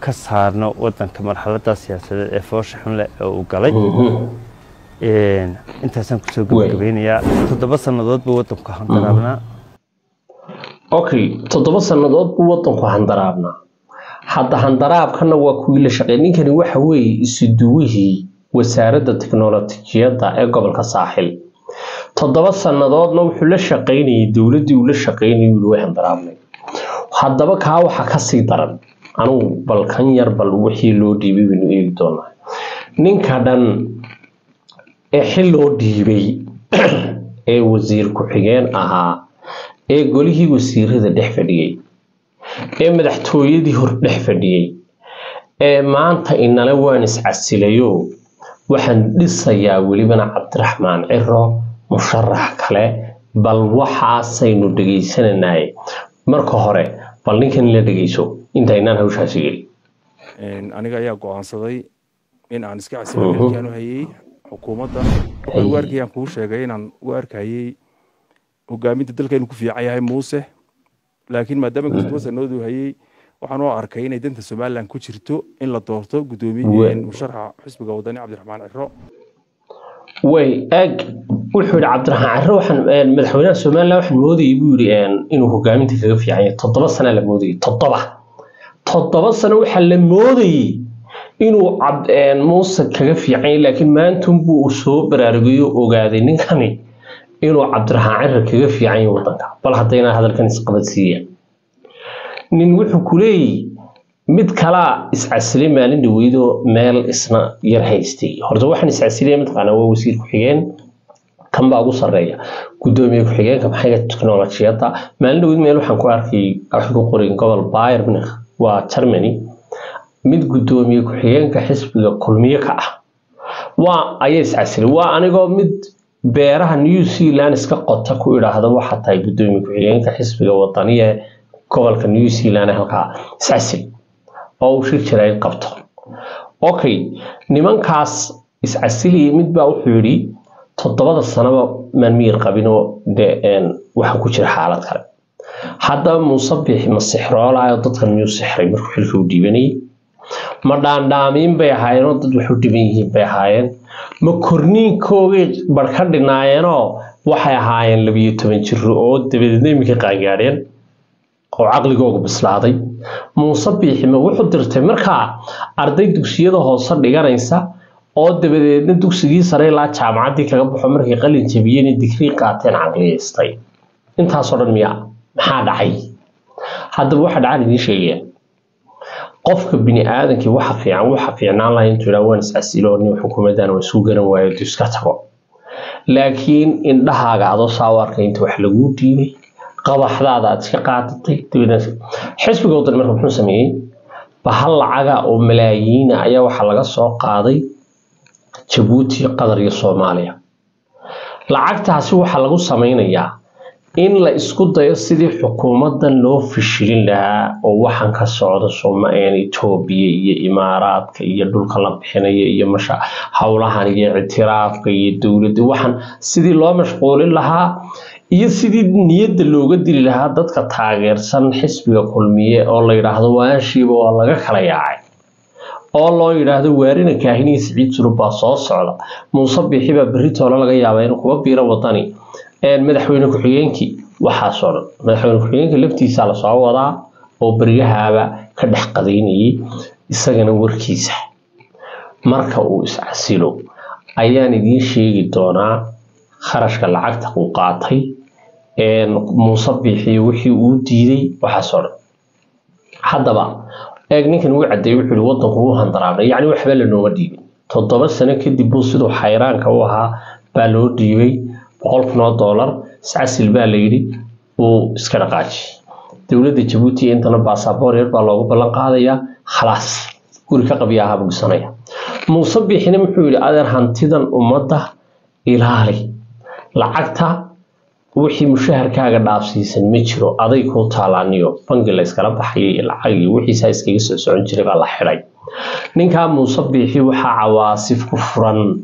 Ka saarno wadanka marxaladda siyaasadeed ee foosha xun leh ee uu galay. Intaasaan kusoo gabagabeynayaa. 7 sannadood buu wadanku handaraabnaa. Okay, 7 sannadood buu wadanku handaraabnaa. Hadda handaraabkana waa kuwii la shaqeey. Ninkani waxa weeye isuduwihii wasaaradda tiknolojiyadda ee gobolka Saaxil. 7 sannadoodna wuxuu la shaqaynayay dowladdii uu la shaqaynayay. Yiri way handaraabnay. Haddaba kaa waxaa kasii daran, anugu bal kan yar, bal wixii loo dhiibay baynu eegi doonaa. Ninka dhan ee xil loo dhiibay ee wasiir ku-xigeen ahaa, ee golihii wasiirada dhex fadhiyey, ee madaxtooyadii hor dhex fadhiyey, ee maanta inale waan iscasilayo, waxaan dhisayaa welibana Cabdiraxmaan Ciro musharax kale, bal waxaasaynu dhegaysananaye. Marka hore bal ninkan la dhegayso intaynaan hawshaasi gelin. Aniga ayaa go'aansaday in aan iska casilo xilkii aan u hayay xukuumadda. Waxaan u arkayaan kuu sheegay inaan u arkayay hogaaminta dalka inuu ku fiican yahay Muuse, laakiin maadaama 7 sannadood uu hayay, waxaan u arkay inay danta Somaliland ku jirto in la doorto guddoomiye musharaxa xisbiga Wadani, Cabdiraxmaan Ciro. Way eeg, wuxuu yidhi Cabdiraxmaan Ciro, waxaan madaxweynaha Somaliland waxaan moodayay, buu yidhi, inuu hogaaminta kaga fiican yahay. 7 sana la moodayay, 7 sano waxaa la moodayay inuu Muuse kaga fiican yahay, laakiin maantunbuu soo baraarugayo, ogaaday ninkani inuu Cabdiraxmaan Ciro kaga fiican yahay wadanka. Bal haddayna hadalkan isqabadsiiya. Nin wuxuu ku leeyahy mid kalaa iscasilay maalin dhaweydo, meel isna yar haystay. Horta waxaan iscasilaya mataqaanaa waa wasiir ku-xigeen, kan baa ugu sarreeya, guddoomiye ku-xigeenka maxayga teknolojiyadda. Maalin dhaweyd meel waxaan ku arkay waxay ku qorin gobol Bayern Munich, waa Germany, mid guddoomiye ku-xigeenka xisbiga Kulmiye ka ah waa ayaa iscasilay. Waa anigoo mid beeraha New Zealand iska qota ku idhaahda waxaa tahay guddoomiye ku-xigeenka xisbiga Wadaniya ee gobolka New Zealand halkaa, iscasil oo uu shir jaraa'id qabto. Okay, nimankaas iscasiliyay mid baa wuxuu yidhi 7da sanaba maan miyir qabinoo dee waxaa ku jira xaalad kale. Haddaba Muuse Biixi ma sixroolaayo? Dadkan miyuu sixray markuu xilka u dhiibanayay? Ma dhaandhaamiin bay ahaayeenoo dad wax u dhiban yihiin bay ahaayeen? Ma korniinkoogay bar ka dhinaayeenoo waxay ahaayeen 12 jiro oo dabadeedna iminka qaangaadheen oo caqligoogu bislaaday? Muuse Biixi ma wuxuu dirtay markaa arday dugsiyada hoose dhiganaysa oo dabadeedna dugsigii sare ilaa jaamacaddii kaga baxo, markay qalin jabiyeen, digrii qaateen, caqliyaystay intaasoo dhan miyaa? Maxaa dhacay? Haddaba waxa dhacaan idiin sheegaya. Qofka bini aadankii waxa fiican, waxa fiicnaan laha intuu yidhaha waan iscasilo, nin xukuumaddan waan isku garan waayo, duu iska tago. Laakiin indhahaaga adoo saa u arkay inta wax laguu dhiibay, qabaxdaada aad iska qaadatay, dabeedna xisbiga Wadani marka muxuu sameeyey? Bahal lacaga oo malaayiina ayaa waxaa laga soo qaaday Jabuuti, Qatar iyo Soomaaliya. Lacagtaasi waxaa lagu sameynayaa in la isku dayo sidii xukuumaddan loo fishilin lahaa, oo waxaan ka socda Itoobiya iyo Imaaraadka iyo dhulka la bixinayo iyo masha howlahan iyo ictiraafka iyo dowladda, waxaan sidii loo mashquulin lahaa iyo sidii niyadda looga dili lahaa dadka taageersan xisbiga Kulmiye, oo la yidhaahdo waashiiba waa laga kala yaacay, oo loo yidhaahdo waarina Kaahin iyo Siciid Sulub baa soo socda, Muuse Biixi baa berri toole laga yaabaa inuu kuba biiro Wadani, madaxweyne ku-xigeenkii, waxaasoo dhan. Madaxweyne ku-xigeenka laftiisaa lasoo wadaa oo beryahaaba ka dhex qadaynayay. Isagana warkiisa marka uu iscasilo ayaan idiin sheegi doonaa kharashka lacagta uu qaatay Muuse Biixiyo, wixii uu diiday, waxaasoo dhan. Haddaba eeg, ninkan uu caddeeyey, wuxuu yihi wadanku wuu handaraabnay, yacni waxba lanooma dhiibin. 7 sano kadib buu siduu xayraanka u ahaa baa loo dhiibay $100,000. Iscasil baa la yidhi, uu iska dhaqaajiyey. Dowladda Jabuuti intana baasaboor yar baa loogu ballan qaadayaa, khalaas, guri ka qabya ahaa buu dhisanaya. Muuse Biixina muxuu yidhi? Adeer, hantidan ummadda ilaali, lacagta wixii mushaharkaaga dhaafsiisan ma jiro, aday kuu taalaaniyo. Bangi la iskala baxayay iyo lacag iyo wixiisaa iskaga soo socon jiray baa la xidhay. Ninkaa Muuse Biixi waxaa cawaasif ku furan,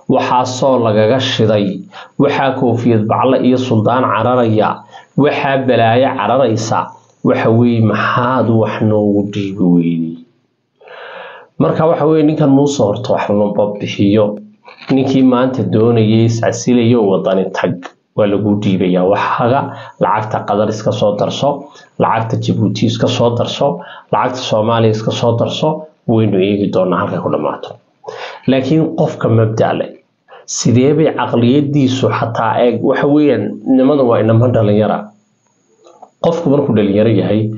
waxaasoo lagaga shiday, waxaa koofiyad bacle iyo suldaan cararaya, waxaa balaayo cararaysa. Waxa weeye, maxaad wax noogu dhiibi weydey? Marka waxa weeye ninkan Muuse horta waxba ma bixiyo. Ninkii maanta doonayay iscasilayo Wadani tag, waa lagu dhiibayaa waxaaga. Lacagta Qatar iska soo darso, lacagta Jabuuti iska soo darso, lacagta Soomaaliya iska soo darso, waynu eegi doonaa halkay ku dhammaato. Laakiin qofka mabda' leh sidee bay caqliyadiisu xataa eeg? Waxa weeyaan nimadan waa inama dhalinyara. Qofku markuu dhalinyaro yahay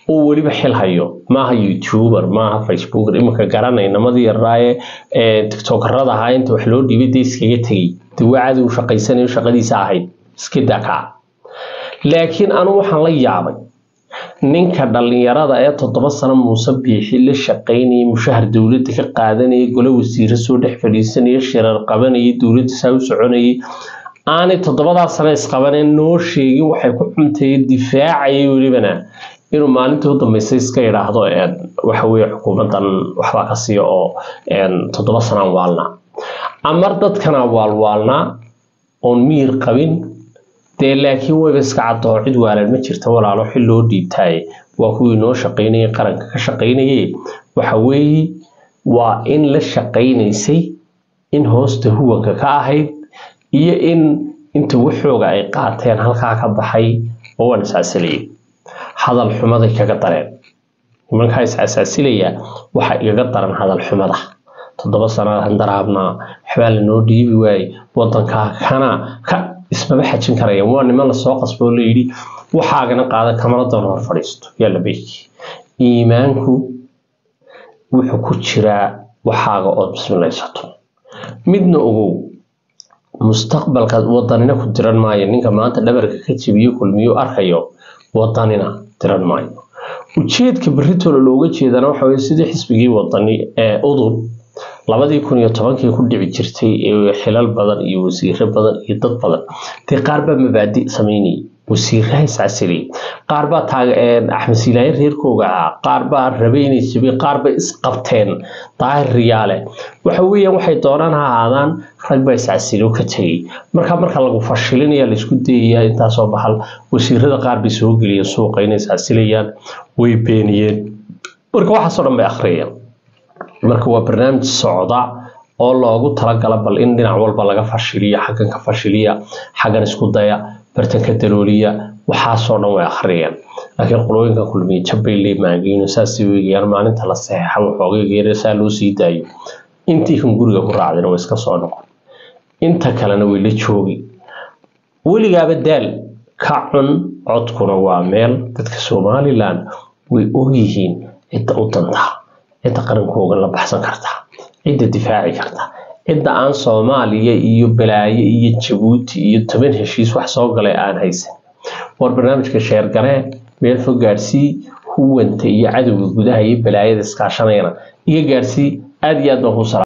uu weliba xil hayo, maaha youtuber, maaha facebooker, iminka garanay namadii yaraaye ee tiktokerada ahaa, inta wax loo dhiibay dee iskaga tegey, dee waa caadi uu shaqaysanayo, shaqadiisa ahayd, iska dakaa. Laakiin anu waxaan la yaabay ninka dhalinyarada ee 7 sano Muuse Biixi la shaqaynayay, mushahar dowladda ka qaadanayay, gole wasiiro soo dhex fadhiisanayay, shirar qabanayay, dowladda saa u soconayay, aanay 7daa sano isqabaneen, noo sheegin waxay ku xuntayay, difaacayay, welibana inuu maalintii u dambeysay iska yidhaahdo waxa weeye xukuumaddan waxbaa ka siiya oo 7 sanaan waalnaa, amar dadkana waalwaalnaa oon miyir qabin dee. Laakiin wayba iska caddoo cid waalan ma jirta walaalo. Xil loo dhiibtaaye waa kuwii noo shaqaynayay, qaranka ka shaqaynayay. Waxa weeye waa in la shaqaynaysay, in hoosta huwanka ka ahayd, iyo in inta waxooga ay qaateen halkaa ka baxay oo waan iscasilayay. Hadal xumaday kaga dareen nimankaa iscasilaya. Waxa igaga daran hadal xumada. 7 sano handaraabnaa, waxbaa lanoo dhiibi waayey, wadankaa kana ka ismaba xajin karayaan. Waa niman lasoo qasbo oo layidhi waxaagana qaada, kamaradan hor fadhiisto, yaa la beeki. Iimaanku wuxuu ku jiraa waxaaga ood bismilaysato. Midna ogow, mustaqbalka Wadanina ku diran maayo. Ninka maanta dhabarka ka jebiyo Kulmiyo arkayo, Wadanina diran maayo. Ujeedka berritoola looga jeedana waxa weye sidii xisbigii Wadani ee UDUB 2010-kii ku dhici jirtay ee xilal badan iyo wasiiro badan iyo dad badan dee qaar baa mabaadi samaynayay, wasiiraha iscasiliyay, qaar baa taag Axmed Siilaaye reerkooga ahaa, qaar baa rabay inay jabiyeen, qaar bay isqabteen Daahir Riyaale. Waxa weeyaan waxay doonaan ha ahaadaan, rag baa iscasilay oo ka tegey. Marka lagu fashilinaya laisku dayayaa intaasoo baxal. Wasiirada qaar bay soo geliyeen suuqa inay iscasilayaan, way beeniyeen. Marka waxaasoo dhan bay akhriyayaan. Marka waa barnaamij socda oo loogu talagala bal in dhinac walba laga fashiliyo, xaggan ka fashiliya, xaggan isku daya, bartan ka dalooliya. Waxaasoo dhan way akhriyeen. Laakiin qolooyinka Kulmiye jabbay leemaagiino saasay weegayaan. Maalinta la saxeexa waxoogay geera saa loo sii daayo, intii kan guriga ku raacdina way iska soo noqon, inta kalena way la joogi. Weligaaba daal ka cun codkuna waa meel. Dadka Somaliland way ogyihiin cidda u dantaa, cidda qarankooga la baxsan karta, cidda difaaci karta, cidda aan Soomaaliya iyo balaayo iyo Jabuuti iyo 10 heshiis wax soo galay aan haysan. War barnaamijka sheergaree, meel fog gaadsii, huwanta iyo cadowga gudaha iyo balaayada iskaashanayana iga gaadsii. Aad iyo aad baan kuu salaam.